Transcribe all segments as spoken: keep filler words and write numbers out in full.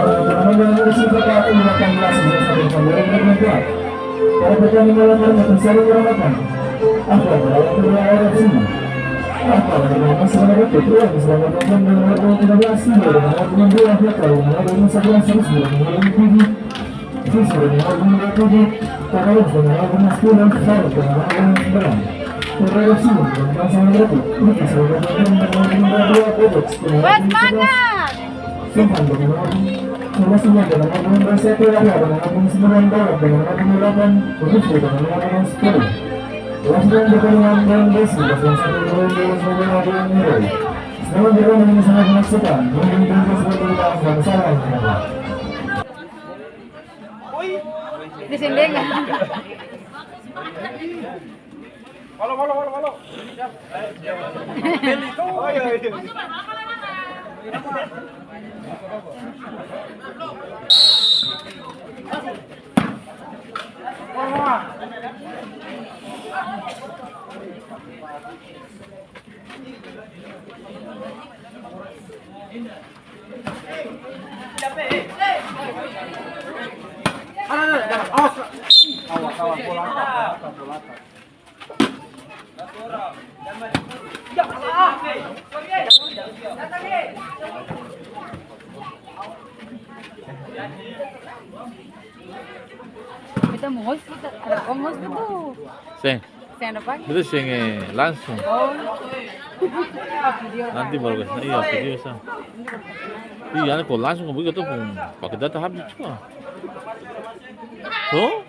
Turnamen yang diselenggarakan delapan belas Desember dua ribu dua puluh empat. Para petani malam hari, saling berhadapan. Apa melawan kedua orang sini? Apa melawan serangan Rapid Real selama pertandingan nomor tiga belas, nomor dua, Hekal, nomor sebelas, Rusdi, nomor tujuh, Fisher, nomor tujuh, Tadarus, nomor sepuluh, Faruk, nomor sembilan. Terhadap Simon, nomor sembilan, Lukis, nomor dua, Bobox, nomor sebelas. Semangat! Tuhan dengan Agung, Thomas Indah dengan Agung, Rosette Lara dengan Agung, Simeon Barat dengan Agung delapan, Rufus dengan Agung sepuluh. Lanjutkan pertandingan dengan Desi, Desi satu dengan Agung, Simeon Agung, Nurul. Selamat bermain, sangat menakjubkan. Mungkin terus berkembang dan salam. Di sini. Halo, halo, halo, halo. Siap. Oh, iya, iya. Awas, awas, bola atas, bola atas, bola atas. Beta mo host, beta ada kong host beta. Seng. Seng ada pake. Beta seng, eh, langsung. Oh. Video. Nanti baru kasih, iya, video sa. Iya, kalo langsung kong begitu pung pake data habis jua. So?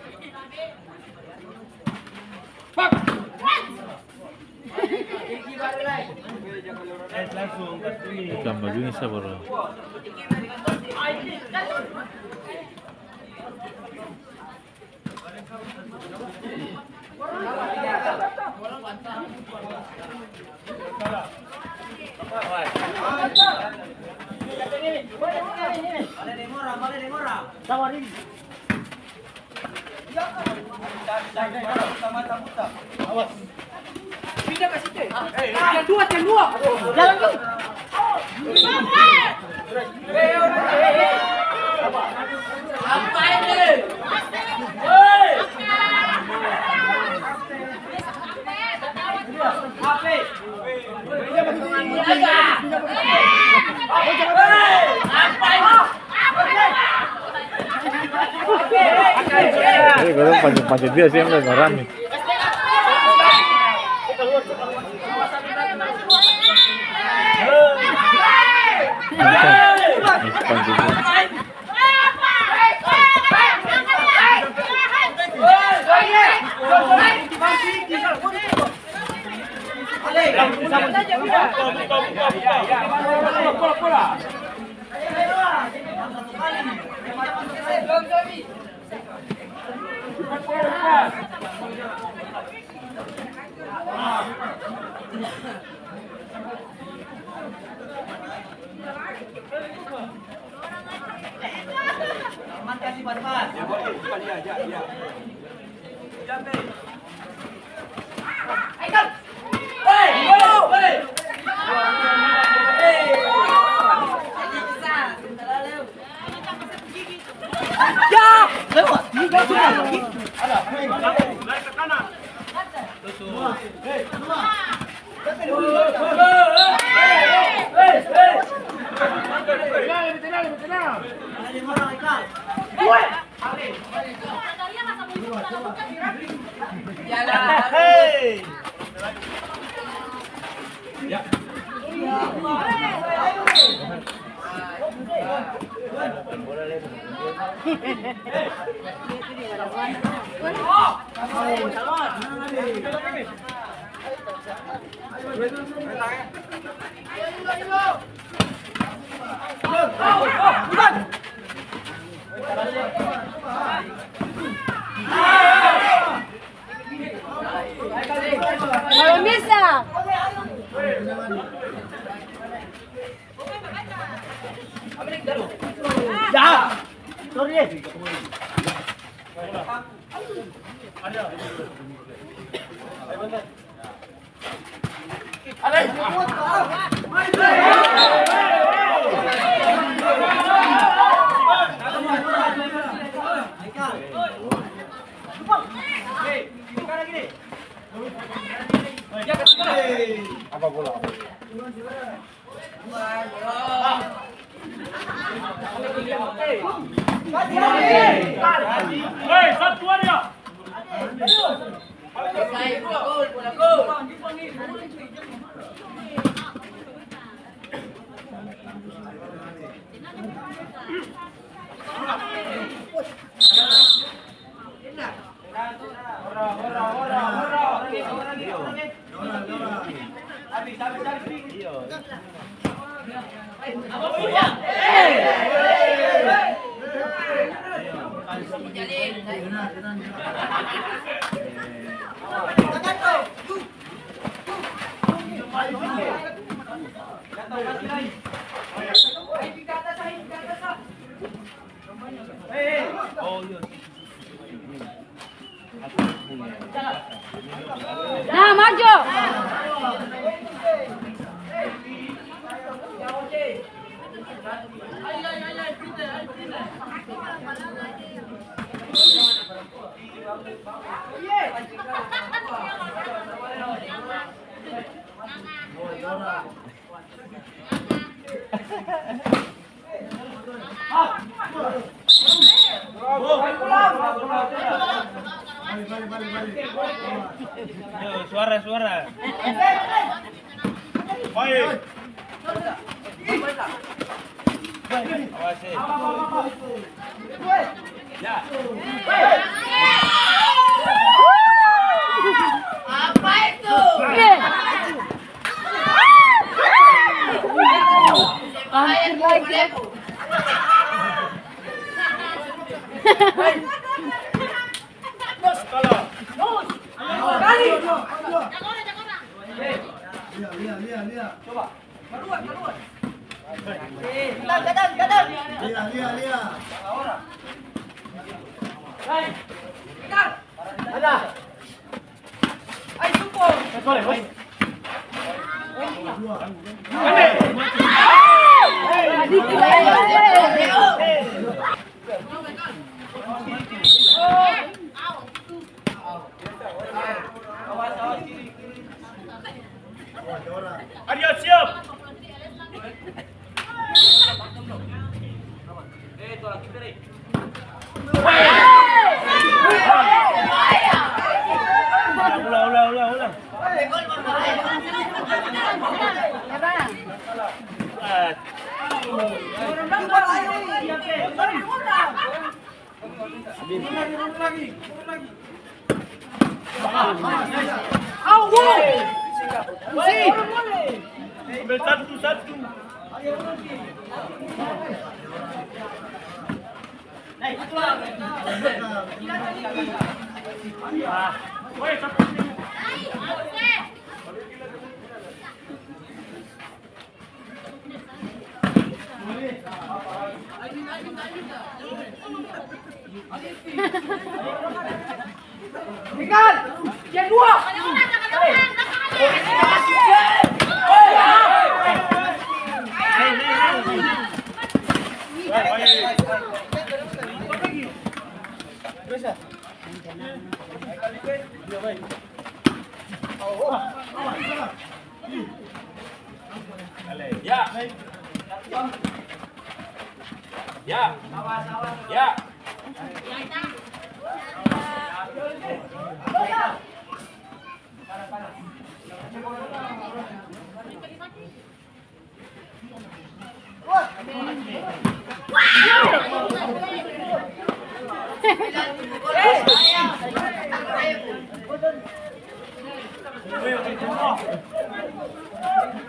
Ikan bagini sabar. Pindah ka situ, eh. Tiang dua, tiang dua. Jalan tu. Apa ini? Hei. Jadi, katong pancing-pancing dia sih, yang rame. Pancing dia. Balong bisa. Ya. Sorry. Hei, satu aja. Nah, maju. Yo, suara, suara. Awas, eh. Ya. Apa itu? Hampir lagi. Lia, lia, lia, lia. Coba. Lia, lia, lia. Ada. Aria, siap. Ulang, ulang, ulang, ulang. Ambil satu, satu. Ya. Ya. Ya.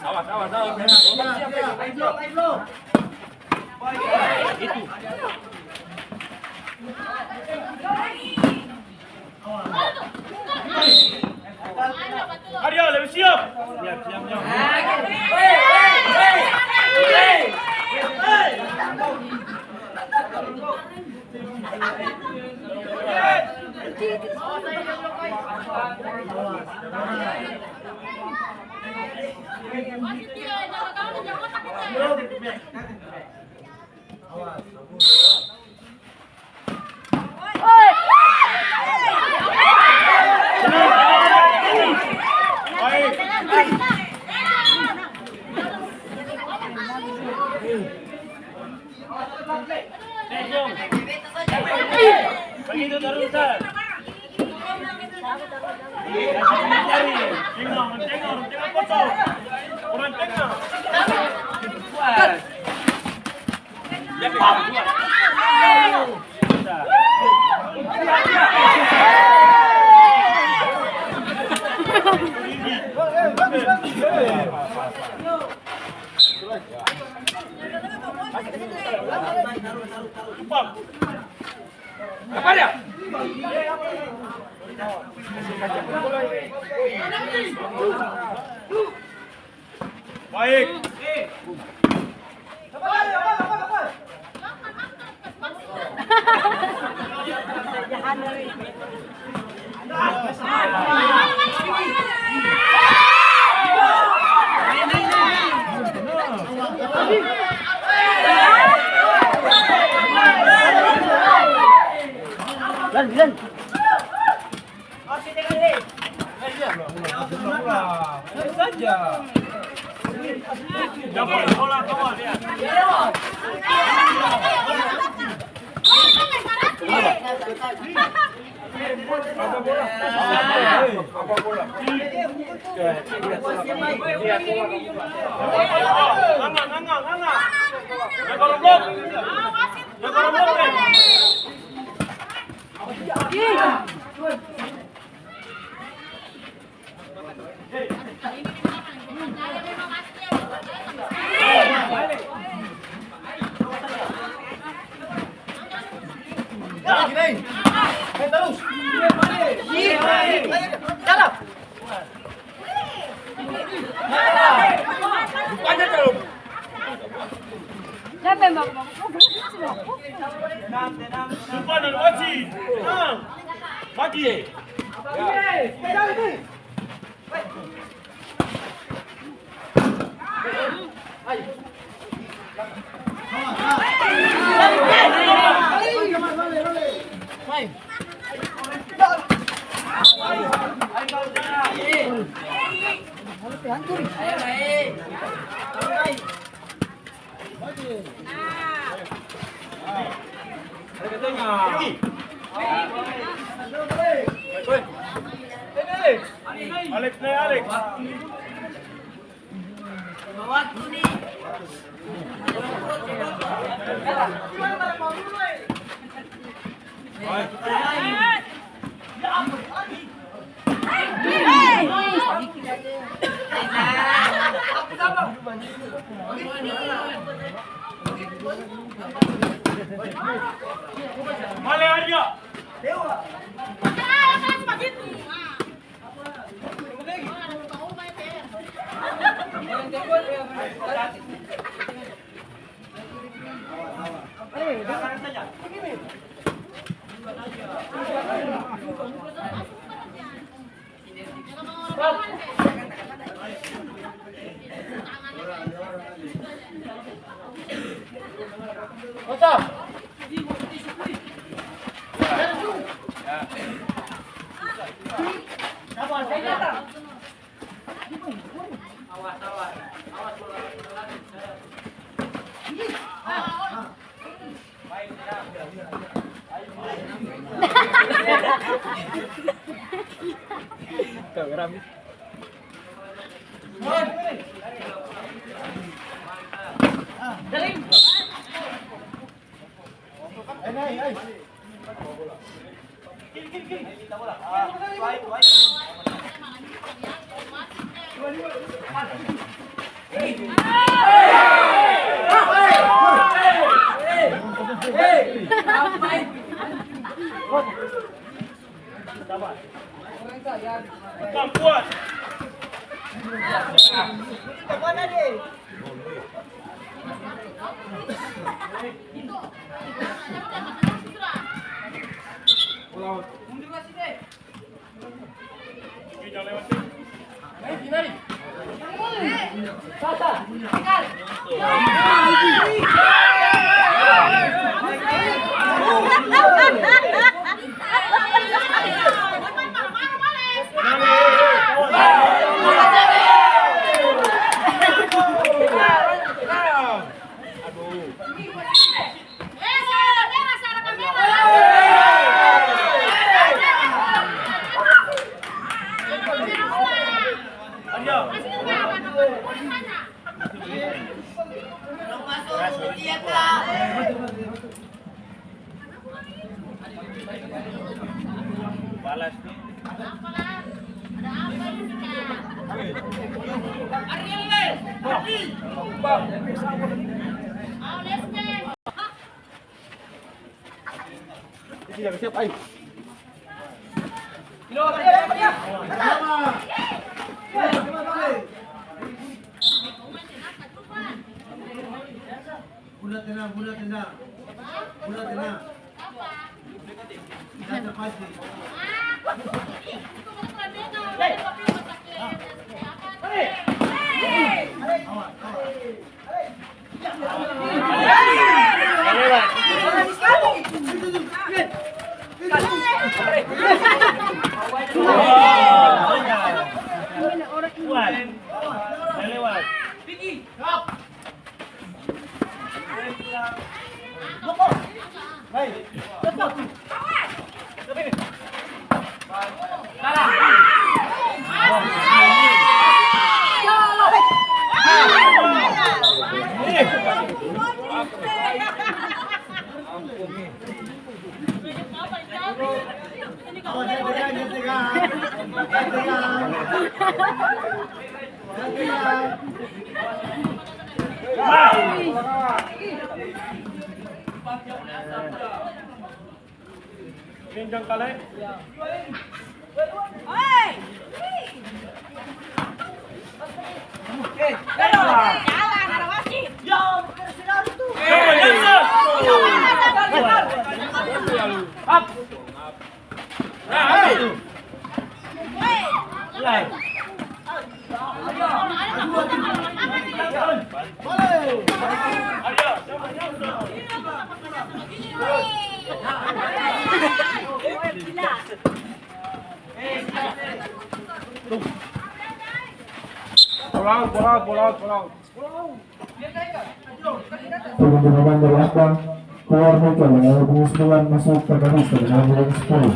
Awas, awas, awas. Itu. Arya, lebih siap. Siap, siap, siap. Bagitu tarus, Sar. Iya, kasih dia jari. Tengah, orang tengah, orang tengah kosong. Orang tengah. Kuat. Baik. Alex, nae, Alex. Male Arya. Siap, siap, ayo. Bunda tenang, Bunda tenang. Bunda tenang. Jangan terpancing. Awas, awas. Kencang kali. Pulau, pulau, pulau, pulau. Turun di babak dari Akbar, keluar Michael dengan nomor punggung sembilan, masuk Fernandes dengan nomor punggung sepuluh.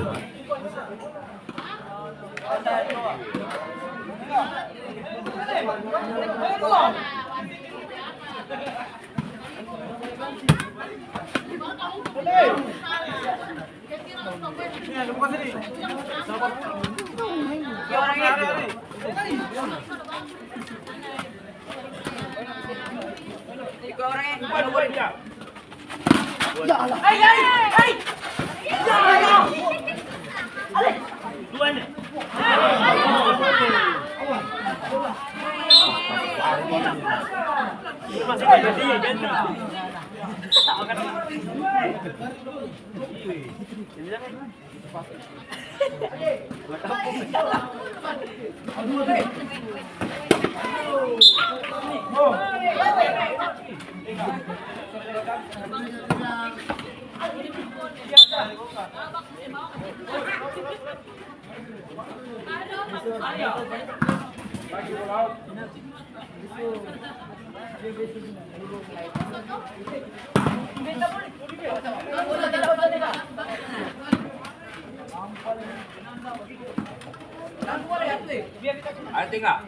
Ada tinggal.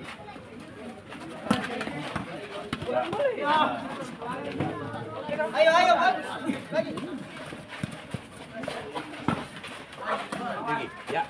Ayo, ayo, bagus. Lagi. Tinggi, ya.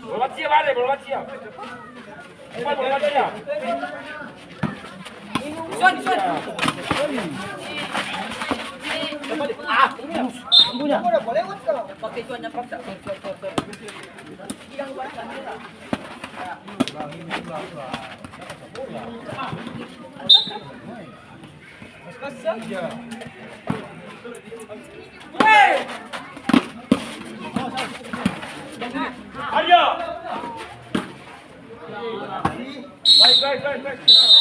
Bola bacia, bale, bola bacia. Bola bacia. Arya. Baik, baik, baik, baik.